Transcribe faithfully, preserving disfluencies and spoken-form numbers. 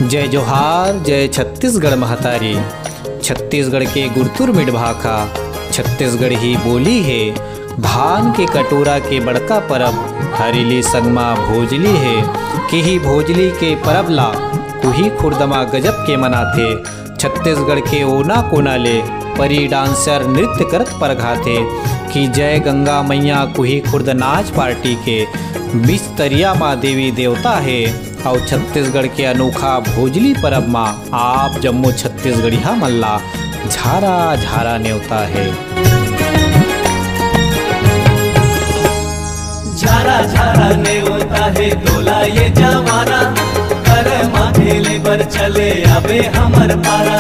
जय जोहार, जय छत्तीसगढ़ महतारी। छत्तीसगढ़ के गुरतुर मिठ भाखा, छत्तीसगढ़ी बोली हे। धान के कटोरा के बड़का परब हरेली संगमा भोजली हे। किही भोजली के परब ला कुही खुर्द मा गजब के मनाथे। छत्तीसगढ़ के ओना कोना ले परी डांसर नृत्य करत परघाथे कि जय गंगा मैया कुही खुर्द नाच पार्टी के बीच तरिया मा देवी देवता हे। अउ छत्तीसगढ़ के अनोखा भोजली परब मा आप जम्मो छत्तीसगढ़िया मन ला झारा झारा नेवता हे। झारा झारा नेवता हे, डोला ये जवारा, कर माथे ले बर चले आबे हमर पारा।